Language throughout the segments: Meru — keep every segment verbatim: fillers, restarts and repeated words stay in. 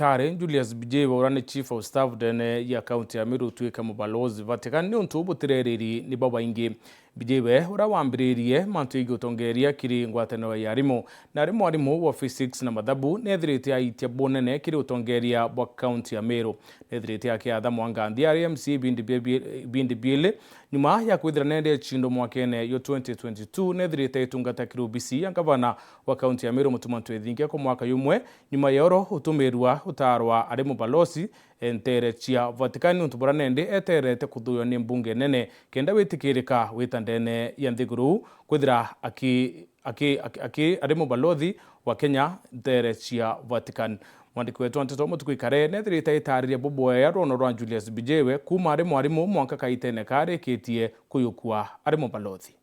Daktari Julius Mbijiwe, uria ni Chief of Staff ndene ya kaunti ya Meru, utwike mubalozi Vatican niuntu butireriri ni babaingi. Mbijiwe, uria wambiririe mantu yegii utongeria kiri ngwataniro ya arimu, na ari mwarimu wa physics na mathabu, nethirite aitia bunene kiri utongeria bwa kaunti ya Meru. Nethirite akiatha Mwanganthia ari M C A ibindi bie-, bie-, ibindi biili, nyuma ya kwithira nende ecindwa mwakene jwa twenty twenty-two, nethirite aitungata kiri obisi ya ngavana wa kaunti ya Meru Mutuma M'Ethingia kwa mwaka jumwe, nyuma ya oro utumirwa utaarwa ari mubalosi nteere cia Vatican, niuntu buria nende eterete kuthuuywa ni mbunge nene kenda witikirika wita ndene ya nthiguru, kwithira aki-, aki-, aki-, aki-, ari mubalothi wa Kenya nteere cia Vatican. Mwandiki wetu wa nteto Mutuku Ikare nethirite aitaariria bubwea rwono rwa Julius Mbijiwe kuuma ari mwarimu mwanka kaitene karikitie kuyukua ari mubalothi.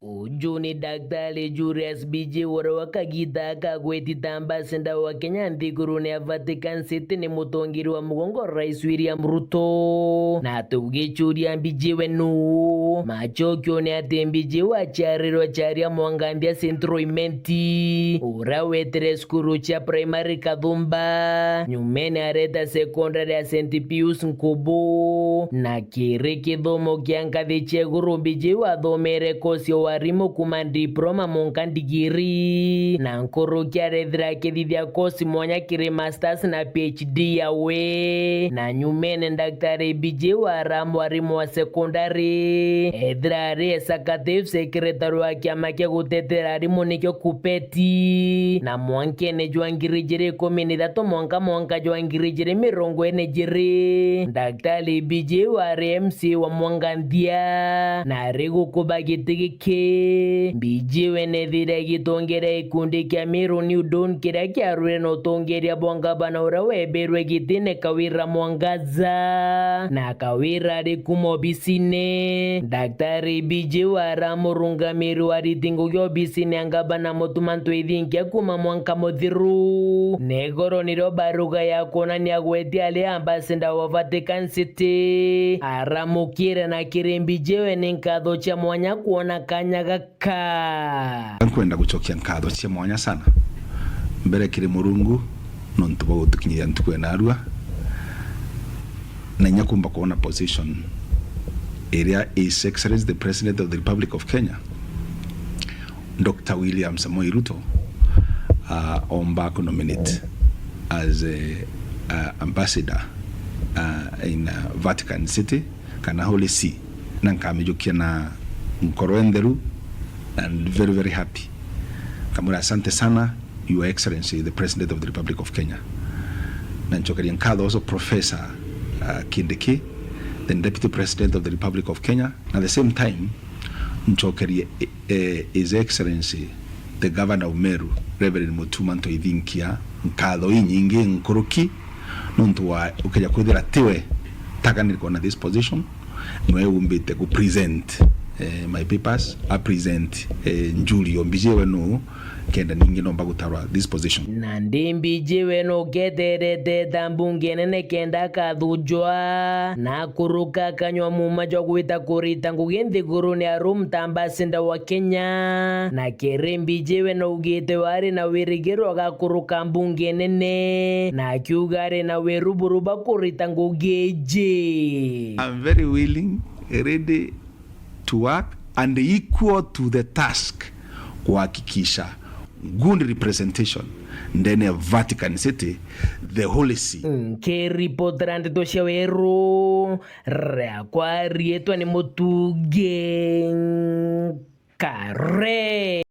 Uju ni Daktari Julius Mbijiwe, uria wa kagiita aka agwetite ambassador wa Kenya nthigurune ya Vatican City, ni mutongeria wa mugongo wa Rais William Ruto. Na tugicuria Mbijiwe nuu, macokio ni ati Mbijiwe aciarirwe aciaria Mwanganthia Central Imenti, uria wetire cukuru cia primary Kathumba, nyumene areta secondary ya Saint Pius Nkubu, na kiri kithomo kia ngathi cia iguru Mbijiwe athomere kosi ya warimu kuuma diploma mwanka ndigiri, na nkuruki arethira akithithia kosi mwanya kiri masters na P H D yawe. Na nyumene Daktari Mbijiwe ara mwarimu wa sekondari, ethira ari executive secretary wa kiama kia gutetera arimu nikio KUPPET, na mwankene jwa ngiri ijiri ikumi na ithatu mwanka mwanka jwa ngiri ijiri mirongo iri na ijiri, Daktari Mbijiwe ari M C A wa Mwanganthia, na ari gukuba giti giki, Mbijiwe nethire agitongeria gikundi kia Meru New Dawn kiria kiarwire na utongeria bwa ngavana uria webirwe gitine Kawira Mwangaza, na Kawira ari kuuma obisine. Daktari Mbijiwe ara murungamiri wa ariti ngugi obisine ya ngavana Mutuma M'Ethingia kuuma mwanka muthiru. Na igoro nirio baruga ya kwonania agweti ari ambassador wa Vatican City. Aramukire na kiri Mbijiwe ni nkatho cia mwanya kwona kanya gaka. Nkwenda gucokia nkatho cia mwanya sana mbere kiri Murungu nontu bwa gutukinyithia ntuku ya narua, na inya kumba kwona position iria His Excellency the President of the Republic of Kenya, Doctor William Samoei Ruto, uh, omba ku nominate as a, uh, ambassador, uh, in, uh, Vatican City kana Holy See, na nkamijukia na nkoro entheru and very, very happy. Nkamwira, "Asante sana, Your Excellency, the President of the Republic of Kenya." Na ncokeria nkatho also Professor, uh, Kindiki, the Deputy President of the Republic of Kenya, na at the same time ncokerie, eh, His Excellency the Governor of Meru, Reverend Mutuma M'Ethingia, nkatho inyingi nkuruki nontu wa ukeja kwithira tiwe taganirwe na this position, niwe umbite ku present, eh, my papers, a present, eh, Julio Mbijiwe nuu, kenda ningi nomba gutarwa this position. Nandi Mbijiwe nuketerete ta mbunge nene kenda akathujwa na kuruka akanywa muuma jwa gwita kurita ngugi nthigurune ya Rome ta ambassador wa Kenya. Na kiri Mbijiwe naugite we ari na wirigiro agakuruka mbunge nene, na akiuga ari na wiru buru bwa kurita ngugi iji. I'm very willing, ready to work and equal to the task kuhakikisha good representation ndene ya Vatican City, the Holy See. Nkiripotera ndeto cia weru, riakwa riitwa ni Mutugi Kare.